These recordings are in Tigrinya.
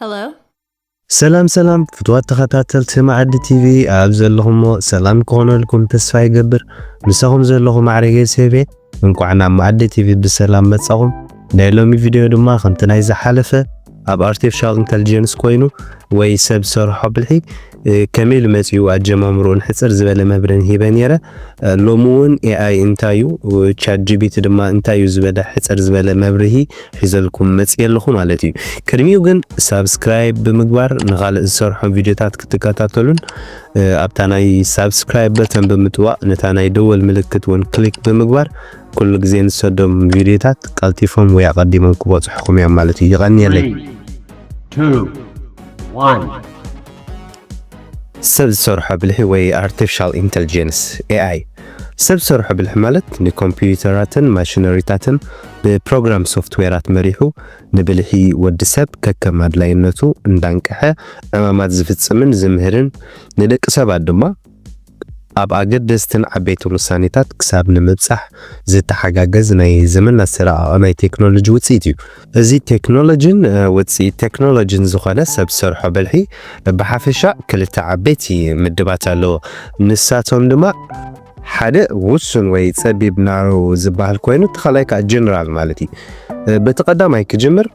Hello? ሰላም ሰላም ፍትዋት ተኸታተልቲ መዓዲ ቲቪ ኣብ ዘለኹሞ ሰላም ክኾነልኩም ተስፋ ይገብር። ምሳኹም ዘለኹ ማዕረገ ሴቤ። እንኳዕ ናብ መዓዲ ቲቪ ብሰላም መጻኹም። ናይ ሎሚ ቪድዮ ድማ ከምቲ ናይ ዝሓለፈ ኣብ ኣርቲፊሻል ኢንተሊጀንስ ኮይኑ ወይ ሰብ ሰርሖ ብልሒ ከመይ ኢሉ መጺኡ ኣጀማምርኡን ሕጽር ዝበለ መብርህን ሂበ ነይረ። ሎሚ እውን ኤኣይ እንታይ እዩ፣ ቻት ጂቢቲ ድማ እንታይ እዩ ዝበለ ሕጽር ዝበለ መብርሂ ሒዘልኩም መጽእ ኣለኹ ማለት እዩ። ቅድሚኡ ግን ሳብስክራይብ ብምግባር ንኻልእ ዝሰርሖም ቪድዮታት ክትከታተሉን ኣብታ ናይ ሳብስክራይብ በተን ብምጥዋቕ ነታ ናይ ደወል ምልክት እውን ክሊክ ብምግባር ኩሉ ግዜ ንሰዶም ቪድዮታት ቀልጢፎም ወይ ኣቐዲሞም ክበፅሑኹም እዮም ማለት እዩ። ይቐንየለይ። ሰብ ዝሰርሖ ብልሒ ወይ ኣርቲፊሻል ኢንተልጀንስ ኤኣይ ሰብ ዝሰርሖ ብልሒ ማለት ንኮምፒውተራትን ማሽነሪታትን ብፕሮግራም ሶፍትዌራት መሪሑ ንብልሒ ወዲ ሰብ ከከም ኣድላይነቱ እንዳንቀሐ ዕማማት ዝፍጽምን ዝምህርን ንደቂ ሰባት ድማ ኣብ ኣገደስትን ዓበይትን ውሳኔታት ክሳብ ንምብጻሕ ዝተሓጋገዝ ናይ ዘመን ኣሰራቕቓ ናይ ቴክኖሎጂ ውፅኢት እዩ። እዚ ቴክኖሎጂን ውፅኢት ቴክኖሎጂን ዝኾነ ሰብ ዝሰርሖ ብልሒ ብሓፈሻ ክልተ ዓበይቲ ምድባት ኣለዎ። ንሳቶም ድማ ሓደ ውሱን ወይ ጸቢብ ናረው ዝበሃል ኮይኑ እቲ ካልኣይ ከዓ ጀነራል ማለት እዩ። በቲ ቀዳማይ ክጅምር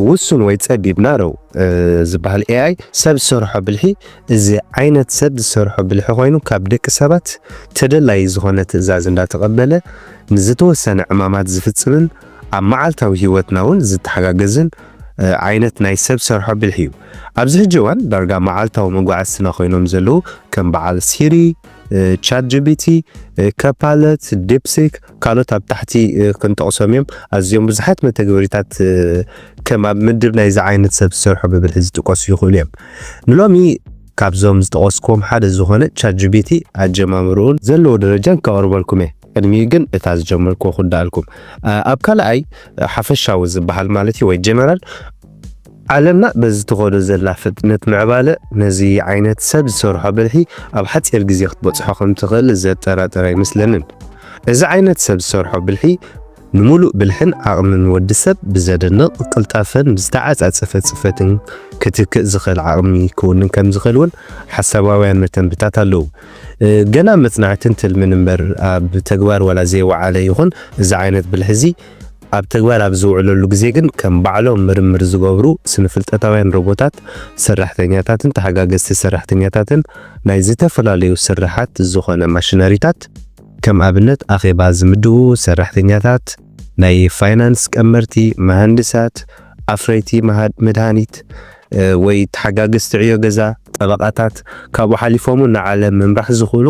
ውሱን ወይ ጸቢብ ናረው ዝበሃል ኤኣይ ሰብ ዝሰርሖ ብልሒ እዚ ዓይነት ሰብ ዝሰርሖ ብልሒ ኮይኑ ካብ ደቂ ሰባት ተደላዪ ዝኾነ ትእዛዝ እንዳተቐበለ ንዝተወሰነ ዕማማት ዝፍጽምን ኣብ መዓልታዊ ህይወትና እውን ዝተሓጋገዝን ዓይነት ናይ ሰብ ሰርሖ ብልሒ እዩ። ኣብዚ ሕጂ እዋን ዳርጋ መዓልታዊ መጓዓዝትና ኮይኖም ዘለዉ ከም በዓል ሲሪ፣ ቻት ጂቢቲ፣ ካፓለት፣ ዲፕሲክ ካልኦት ኣብ ታሕቲ ክንጠቕሶም እዮም። ኣዝዮም ብዙሓት መተግበሪታት ከም ኣብ ምድብ ናይዚ ዓይነት ሰብ ዝሰርሖ ብብልሒ ዝጥቀሱ ይኽእሉ እዮም። ንሎሚ ካብዞም ዝጠቐስክዎም ሓደ ዝኾነ ቻት ጂቢቲ ኣጀማምርኡን ዘለዎ ደረጃን ከቕርበልኩም እየ። ቅድሚኡ ግን እታ ዝጀመርክዎ ክውዳኣልኩም። ኣብ ካልኣይ ሓፈሻዊ ዝበሃል ማለት እዩ ወይ ጀነራል ዓለምና በዚ ትኸዶ ዘላ ፍጥነት ምዕባለ ነዚ ዓይነት ሰብ ዝሰርሖ ብልሒ ኣብ ሓፂር ግዜ ክትበፅሖ ከም ትኽእል ዘጠራጥር ኣይመስለንን። እዚ ዓይነት ሰብ ዝሰርሖ ብልሒ ንምሉእ ብልሕን ዓቕምን ወዲ ሰብ ብዘደንቕ ቅልጣፈን ብዝተዓጻጸፈ ጽፈትን ክትክእ ዝኽእል ዓቕሚ ክውንን ከም ዝኽእል እውን ሓሳባውያን መተንብታት ኣለዉ። ገና መጽናዕትን ትልምን እምበር ኣብ ተግባር ዋላ ዘይወዓለ ይኹን እዚ ዓይነት ብልሒ እዚ ኣብ ተግባር ኣብ ዝውዕለሉ ግዜ ግን ከም ባዕሎም ምርምር ዝገብሩ ስነ-ፍልጠታውያን ሮቦታት ሰራሕተኛታትን ተሓጋገዝቲ ሰራሕተኛታትን ናይ ዝተፈላለዩ ስርሓት ዝኾነ ማሽነሪታት ከም ኣብነት ኣኼባ ዝምድቡ ሰራሕተኛታት፣ ናይ ፋይናንስ ቀመርቲ፣ መሃንድሳት፣ ኣፍረይቲ መድሃኒት ወይ ተሓጋገዝቲ ዕዮ ገዛ፣ ጠበቓታት፣ ካብኡ ሓሊፎም ንዓለም ምምራሕ ዝኽእሉ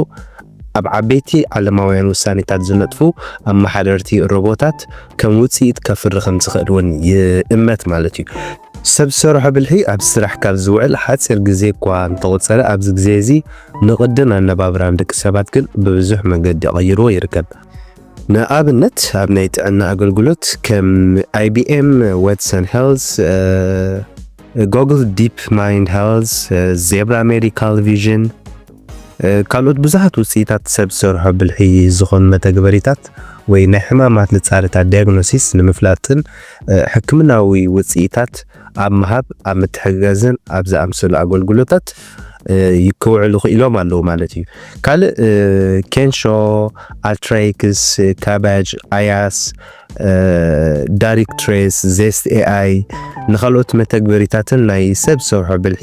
ኣብ ዓበይቲ ዓለማውያን ውሳኔታት ዝነጥፉ ኣመሓደርቲ ሮቦታት ከም ውፅኢት ከፍሪ ከም ዝኽእል እውን ይእመት ማለት እዩ። ሰብ ዝሰርሖ ብልሒ ኣብ ስራሕ ካብ ዝውዕል ሓፂር ግዜ እኳ እንተቑፀረ ኣብዚ ግዜ እዚ ንቕድን ኣነባብራን ደቂ ሰባት ግን ብብዙሕ መገዲ ቀይርዎ ይርከብ። ንኣብነት ኣብ ናይ ጥዕና ኣገልግሎት ከም ኣይቢኤም፣ ወትሰን ሄልስ፣ ጎግል ዲፕ ማይንድ ሄልስ፣ ዜብራ ሜዲካል ቪዥን ካልኦት ብዙሓት ውፅኢታት ሰብ ዝሰርሖ ብልሒ ዝኾኑ መተግበሪታት ወይ ናይ ሕማማት ንፃርታት ዲያግኖሲስ ንምፍላጥን ሕክምናዊ ውፅኢታት ኣብ ምሃብ ኣብ ምትሕግጋዝን ኣብ ዝኣምሰሉ ኣገልግሎታት ክውዕሉ ክኢሎም ኣለዉ ማለት እዩ። ካልእ ኬንሾ፣ ኣልትራይክስ፣ ካባጅ፣ ኣያስ፣ ዳሪክ ትሬስ፣ ዜስት ኤኣይ ንካልኦት መተግበሪታትን ናይ ሰብ ዝሰርሖ ብልሒ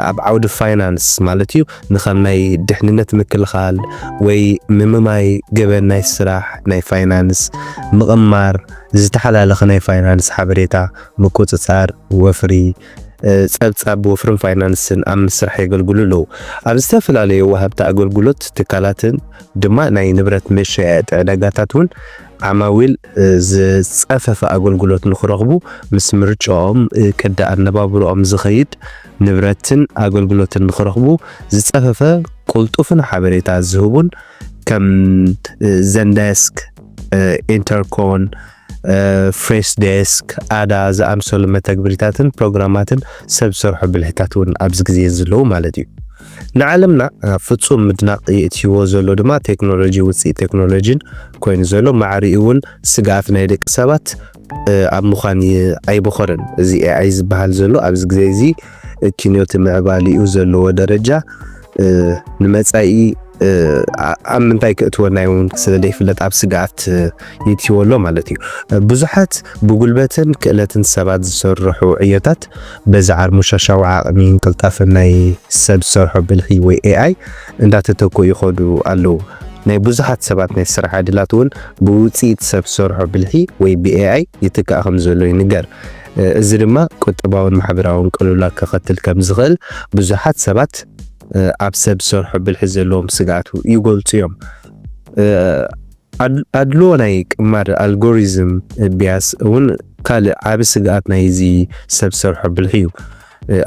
ኣብ ዓውዲ ፋይናንስ ማለት እዩ ንከም ናይ ድሕንነት ምክልኻል ወይ ምምማይ ገበን ናይ ስራሕ ናይ ፋይናንስ ምቕማር ዝተሓላለኸ ናይ ፋይናንስ ሓበሬታ ምቁፅፃር ወፍሪ ጸብጻብ ወፍርን ፋይናንስን ኣብ ምስራሕ የገልግሉ ኣለዉ። ኣብ ዝተፈላለዩ ወሃብቲ ኣገልግሎት ትካላትን ድማ ናይ ንብረት መሸያየጢ ዕዳጋታት እውን ዓማዊል ዝጸፈፈ ኣገልግሎት ንኽረኽቡ ምስ ምርጫኦም ቅዲ ኣነባብርኦም ዝኸይድ ንብረትን ኣገልግሎትን ንኽረኽቡ ዝጸፈፈ ቅልጡፍን ሓበሬታ ዝህቡን ከም ዘንደስክ፣ ኢንተርኮን፣ ፍሬሽ ዴስክ፣ ኣዳ ዝኣምሰሉ መተግብሪታትን ፕሮግራማትን ሰብ ዝሰርሖ ብልሕታት እውን ኣብዚ ግዜ ዘለዉ ማለት እዩ። ንዓለምና ፍጹም ምድናቕ የእትይዎ ዘሎ ድማ ቴክኖሎጂ ውፅኢት ቴክኖሎጂን ኮይኑ ዘሎ ማዕሪኡ እውን ስግኣት ናይ ደቂ ሰባት ኣብ ምዃን ኣይበኾረን። እዚ ኤኣይ ዝበሃል ዘሎ ኣብዚ ግዜ እዚ ኪንዮቲ ምዕባሊኡ ዘለዎ ደረጃ ንመጻኢ ኣብ ምንታይ ክእትወና እውን ስለ ዘይፍለጥ ኣብ ስግኣት የእትይዎ ኣሎ ማለት እዩ። ብዙሓት ብጉልበትን ክእለትን ሰባት ዝሰርሑ ዕዮታት በዚ ዓርሞሻሻዊ ዓቕሚ ቅልጣፈ ናይ ሰብ ዝሰርሖ ብልሒ ወይ ኤኣይ እንዳተተክኡ ይኸዱ ኣለዉ። ናይ ብዙሓት ሰባት ናይ ስራሕ ዕድላት እውን ብውፅኢት ሰብ ዝሰርሖ ብልሒ ወይ ብኤኣይ ይትካእ ከም ዘሎ ይንገር። እዚ ድማ ቁጠባውን ማሕበራውን ቅልውላው ከኸትል ከም ዝኽእል ብዙሓት ሰባት ኣብ ሰብ ዝሰርሖ ብልሒ ዘለዎም ስግኣት ይገልፁ እዮም። ኣድልዎ ናይ ቅማር ኣልጎሪዝም ብያስ እውን ካልእ ዓቢ ስግኣት ናይዚ ሰብ ዝሰርሖ ብልሒ እዩ።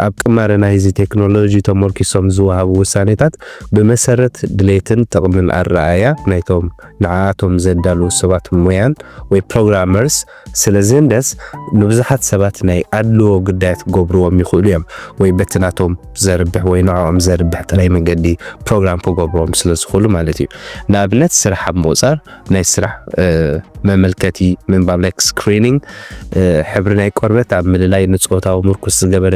ኣብ ቅማረ ናይዚ ቴክኖሎጂ ተመርኪሶም ዝወሃቡ ውሳኔታት ብመሰረት ድሌትን ጥቕምን ኣረኣእያ ናይቶም ንዓኣቶም ዘዳለዉ ሰባት ሞያን ወይ ፕሮግራመርስ ስለ ዝህንደስ ንብዙሓት ሰባት ናይ ኣድልዎ ግዳያት ክገብርዎም ይኽእሉ እዮም። ወይ በቲ ናቶም ዘርብሕ ወይ ንዕኦም ዘርብሕ ጥራይ መገዲ ፕሮግራም ክገብርዎም ስለ ዝኽእሉ ማለት እዩ። ንኣብነት ስራሕ ኣብ ምቑጻር ናይ ስራሕ መመልከቲ ምንባብ like screening፣ ሕብሪ ናይ ቆርበት ኣብ ምልላይ ንጾታዊ ምርኩስ ዝገበረ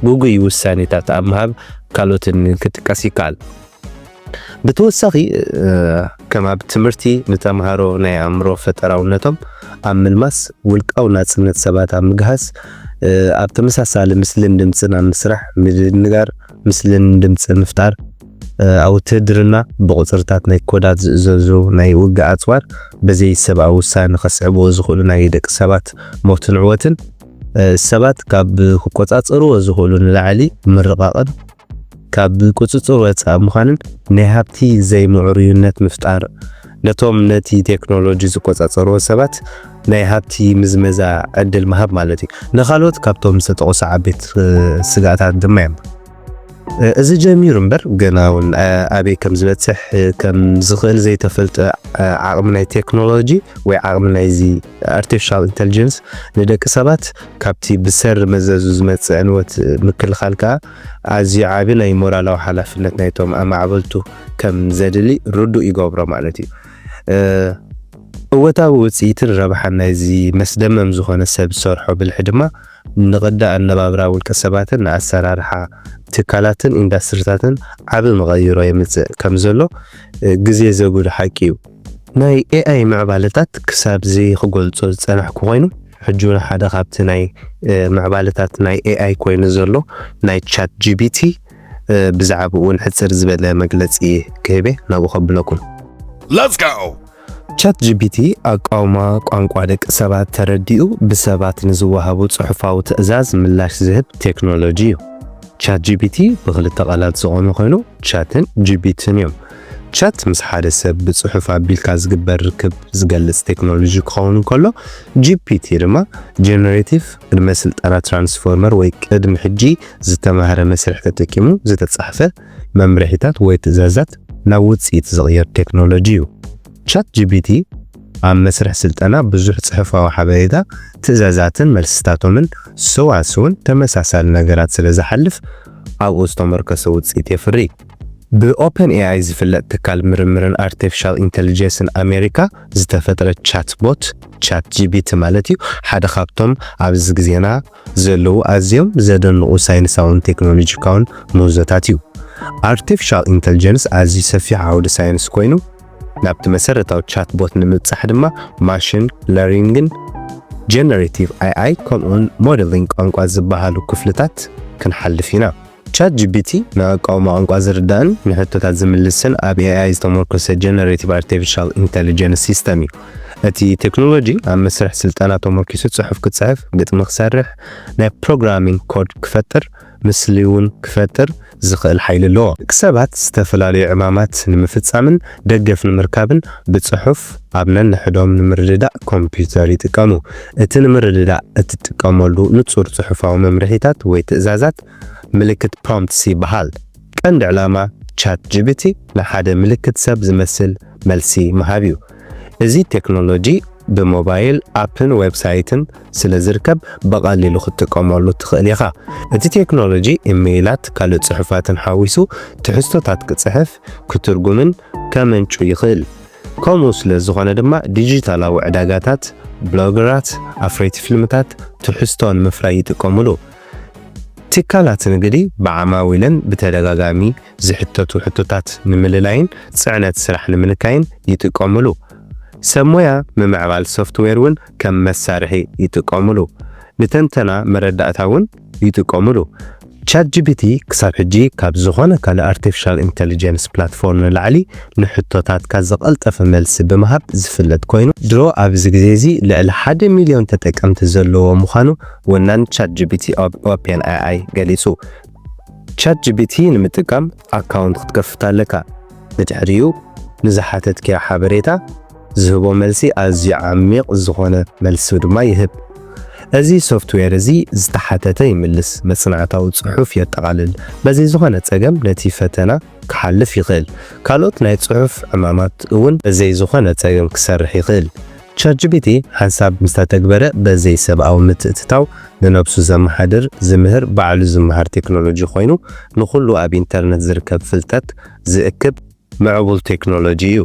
ግጉይ ውሳኔታት ኣብ ምሃብ ካልኦትን ክጥቀስ ይከኣል። ብተወሳኺ ከም ኣብ ትምህርቲ ንተምሃሮ ናይ ኣእምሮ ፈጠራውነቶም ኣብ ምልማስ ውልቃዊ ናጽነት ሰባት ኣብ ምግሃስ ኣብ ተመሳሳሊ ምስልን ድምፅን ኣብ ምስራሕ ምድንጋር ምስልን ድምፅን ምፍጣር ኣብ ውትህድርና ብቁፅርታት ናይ ኮዳት ዝእዘዙ ናይ ውግእ ኣፅዋር በዘይ ሰብኣዊ ውሳነ ከስዕብዎ ዝኽእሉ ናይ ደቂ ሰባት ሞትን ዕወትን ሰባት ካብ ክቆፃፀርዎ ዝኽእሉ ንላዕሊ ምርቓቕን ካብ ቁፅፅር ወፃኢ ምዃንን ናይ ሃብቲ ዘይምዕሩይነት ምፍጣር ነቶም ነቲ ቴክኖሎጂ ዝቆፃፀርዎ ሰባት ናይ ሃብቲ ምዝመዛ ዕድል ምሃብ ማለት እዩ። ንኻልኦት ካብቶም ዝተጠቕሱ ዓበይቲ ስግኣታት ድማ እዮም። እዚ ጀሚሩ እምበር ገና እውን ኣበይ ከም ዝበፅሕ ከም ዝኽእል ዘይተፈልጠ ዓቕሚ ናይ ቴክኖሎጂ ወይ ዓቕሚ ናይዚ ኣርቲፊሻል ኢንተልጀንስ ንደቂ ሰባት ካብቲ ብሰሪ መዘዙ ዝመፅእ ዕንወት ምክልኻል ከዓ ኣዝዩ ዓቢ ናይ ሞራላዊ ሓላፍነት ናይቶም ኣማዕበልቱ ከም ዘድሊ ርዱእ ይገብሮ ማለት እዩ። እወታዊ ውፅኢትን ረብሓን ናይዚ መስደመም ዝኾነ ሰብ ዝሰርሖ ብልሒ ድማ ንቕዲ ኣነባብራ ውልቀ ሰባትን ንኣሰራርሓ ትካላትን ኢንዳስትሪታትን ዓቢ መቐይሮ የምፅእ ከም ዘሎ ግዜ ዘጉድ ሓቂ እዩ። ናይ ኤኣይ ምዕባለታት ክሳብ እዚ ክገልጾ ዝጸናሕኩ ኮይኑ ሕጂ እውን ሓደ ካብቲ ናይ ምዕባለታት ናይ ኤኣይ ኮይኑ ዘሎ ናይ ቻት ጂቢቲ ብዛዕባኡ እውን ሕጽር ዝበለ መግለጺ ክህበ ናብኡ ከብለኩም። Let's go! ቻት ጂቢቲ ኣቃውማ ቋንቋ ደቂ ሰባት ተረዲኡ ብሰባት ንዝወሃቡ ጽሑፋዊ ትእዛዝ ምላሽ ዝህብ ቴክኖሎጂ እዩ። ቻት ጂቢቲ ብክልተ ቃላት ዝቖመ ኮይኑ ቻትን ጂቢትን እዮም። ቻት ምስ ሓደ ሰብ ብጽሑፍ ኣቢልካ ዝግበር ርክብ ዝገልጽ ቴክኖሎጂ ክኸውን እንከሎ ጂፒቲ ድማ ጀነሬቲቭ ቅድመ ስልጠና ትራንስፎርመር ወይ ቅድሚ ሕጂ ዝተማህረ መስርሕ ተጠቂሙ ዝተጻሕፈ መምርሒታት ወይ ትእዛዛት ናብ ውጽኢት ዝቕየር ቴክኖሎጂ እዩ። ቻት ጂፒቲ ኣብ መስርሕ ስልጠና ብዙሕ ጽሑፋዊ ሓበሬታ፣ ትእዛዛትን መልስታቶምን ሰዋስውን ተመሳሳሊ ነገራት ስለ ዝሓልፍ ኣብኡ ዝተመርኮሰ ውጽኢት የፍሪ። ብኦፐን ኤኣይ ዝፍለጥ ትካል ምርምርን ኣርቲፊሻል ኢንተልጀንስን ኣሜሪካ ዝተፈጥረ ቻት ቦት ቻት ጂፒቲ ማለት እዩ ሓደ ካብቶም ኣብዚ ግዜና ዘለዉ ኣዝዮም ዘደንቑ ሳይንሳውን ቴክኖሎጂካውን ምህዞታት እዩ። ኣርቲፊሻል ኢንተልጀንስ ኣዝዩ ሰፊሕ ዓውዲ ሳይንስ ኮይኑ ናብቲ መሰረታዊ ቻት ቦት ንምብጻሕ ድማ ማሽን ለርኒንግን ጀነሬቲቭ ኤኣይ ከምኡውን ሞደሊንግ ቋንቋ ዝበሃሉ ክፍልታት ክንሓልፍ ኢና። ቻት ጂፒቲ ንኣቃውማ ቋንቋ ዝርዳእን ንሕቶታት ዝምልስን ኣብ ኤኣይ ዝተመርኮሰ ጀነሬቲቭ ኣርቲፊሻል ኢንተልጀንስ ሲስተም እዩ። እቲ ቴክኖሎጂ ኣብ መስርሕ ስልጠና ተመርኪሱ ጽሑፍ ክጽሕፍ፣ ግጥሚ ክሰርሕ፣ ናይ ፕሮግራሚንግ ኮድ ክፈጥር፣ ምስሊ እውን ክፈጥር ዝኽእል ሓይሊ ኣለዎ። ደቂ ሰባት ዝተፈላለዩ ዕማማት ንምፍጻምን ደገፍ ንምርካብን ብጽሑፍ ኣብ ነንሕዶም ንምርድዳእ ኮምፒውተር ይጥቀሙ። እቲ ንምርድዳእ እትጥቀመሉ ንጹር ጽሑፋዊ መምርሒታት ወይ ትእዛዛት ምልክት ፕሮምፕትስ ይበሃል። ቀንዲ ዕላማ ቻት ጂፒቲ ንሓደ ምልክት ሰብ ዝመስል መልሲ ምሃብ እዩ። እዚ ቴክኖሎጂ ብሞባይል ኣፕን ዌብሳይትን ስለ ዝርከብ ብቐሊሉ ክትጥቀመሉ ትኽእል ኢኻ። እቲ ቴክኖሎጂ ኢሜይላት፣ ካልእ ጽሑፋትን ሓዊሱ ትሕዝቶታት ክጽሕፍ፣ ክትርጉምን ከመንጩ ይኽእል። ከምኡ ስለ ዝኾነ ድማ ዲጂታላዊ ዕዳጋታት፣ ብሎገራት፣ ኣፍረይቲ ፊልምታት ትሕዝቶ ንምፍራይ ይጥቀምሉ። ትካላት ንግዲ ብዓማዊለን ብተደጋጋሚ ዝሕተቱ ሕቶታት ንምልላይን ጽዕነት ስራሕ ንምንካይን ይጥቀምሉ። ሰብ ሞያ ምምዕባል ሶፍትዌር እውን ከም መሳርሒ ይጥቀምሉ። ንተንተና መረዳእታ እውን ይጥቀምሉ። ቻት ጂ ፒ ቲ ክሳብ ሕጂ ካብ ዝኾነ ካልእ ኣርቲፊሻል ኢንተሊጀንስ ፕላትፎርም ንላዕሊ ንሕቶታትካ ዝቐልጠፈ መልሲ ብምሃብ ዝፍለጥ ኮይኑ፣ ድሮ ኣብዚ ግዜ እዚ ልዕሊ ሓደ ሚልዮን ተጠቀምቲ ዘለዎ ምዃኑ ወናኒ ቻት ጂ ፒ ቲ ኦፕ-፣ ኦፕን ኤ ኣይ ገሊጹ። ቻት ጂ ፒ ቲ ንምጥቃም ኣካውንት ክትከፍት ኣለካ። ብድሕሪኡ ንዝሓተትክዮ ሓበሬታ ዝህቦ መልሲ ኣዝዩ ዓሚቕ ዝኾነ መልሲ ድማ ይህብ። እዚ ሶፍትዌር እዚ ዝተሓተተ ይምልስ፣ መጽናዕታዊ ጽሑፍ የጠቓልል። በዚ ዝኾነ ጸገም ነቲ ፈተና ክሓልፍ ይኽእል። ካልኦት ናይ ጽሑፍ ዕማማት እውን በዘይ ዝኾነ ጸገም ክሰርሕ ይኽእል። ቻት ጂ ፒ ቲ ሓንሳብ ምስ ተተግበረ በዘይ ሰብኣዊ ምትእትታው ንነብሱ ዘመሓድር፣ ዝምህር፣ ባዕሉ ዝመሃር ቴክኖሎጂ ኮይኑ ንኹሉ ኣብ ኢንተርነት ዝርከብ ፍልጠት ዝእክብ ምዕቡል ቴክኖሎጂ እዩ።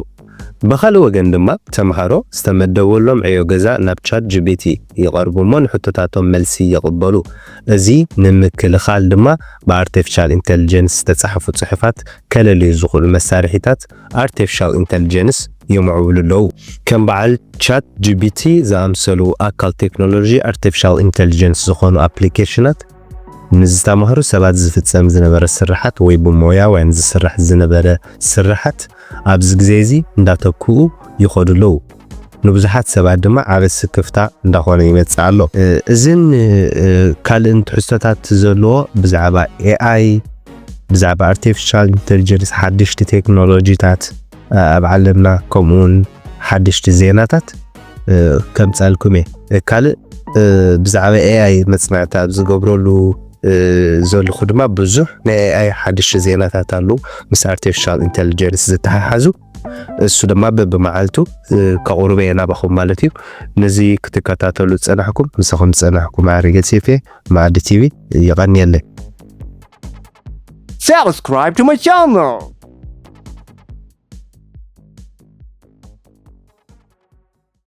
ብኻልእ ወገን ድማ ተምሃሮ ዝተመደበሎም ዕዮ ገዛ ናብ ቻት ጂ ፒ ቲ ይቐርቡ እሞ ንሕቶታቶም መልሲ ይቕበሉ። እዚ ንምክልኻል ድማ ብኣርቲፊሻል ኢንተሊጀንስ ዝተጻሕፉ ጽሑፋት ከለልዩ ዝኽእሉ መሳርሒታት ኣርቲፊሻል ኢንተሊጀንስ የምዕብሉ ኣለዉ። ከም በዓል ቻት ጂ ፒ ቲ ዝኣምሰሉ ኣካል ቴክኖሎጂ ኣርቲፊሻል ኢንተሊጀንስ ዝኾኑ ኣፕሊኬሽናት ንዝተማህሩ ሰባት ዝፍጸም ዝነበረ ስርሓት ወይ ብሞያውያን ዝስራሕ ዝነበረ ስርሓት ኣብዚ ግዜ እዚ እንዳተክኡ ይኸዱ ኣለዉ። ንብዙሓት ሰባት ድማ ዓቢ ስክፍታ እንዳኾነ ይመጽእ ኣሎ። እ፣ እዝን፣ እ፣ ካልእን ትሕዝቶታት ዘለዎ ብዛዕባ ኤ ኣይ፣ ብዛዕባ ኣርቲፊሻል ኢንተሊጀንስ፣ ሓደሽቲ ቴክኖሎጂታት፣ እ፣ ኣብ ዓለምና ከምኡውን ሓደሽቲ ዜናታት፣ እ፣ ከምጻልኩም እየ። እ፣ ካልእ፣ እ፣ ብዛዕባ ኤ ኣይ መጽናዕቲ ኣብ ዝገብረሉ፣ እ፣ ዘለኹ ድማ ብዙሕ ናይ ኤ ኣይ ሓደሽቲ ዜናታት ኣለዉ ምስ ኣርቲፊሻል ኢንተሊጀንስ ዝተሓሓዙ። እሱ ድማ በብመዓልቱ፣ እ፣ ከቕርቦ እየ ናባኹም ማለት እዩ። ነዚ ክትከታተሉ ዝጸናሕኩም፣ ምሳኹም ዝጸናሕኩ ማዕርገ ሴፌ፣ ማዕዲ ቲ ቪ፣ የቐንየለይ። Subscribe to my channel.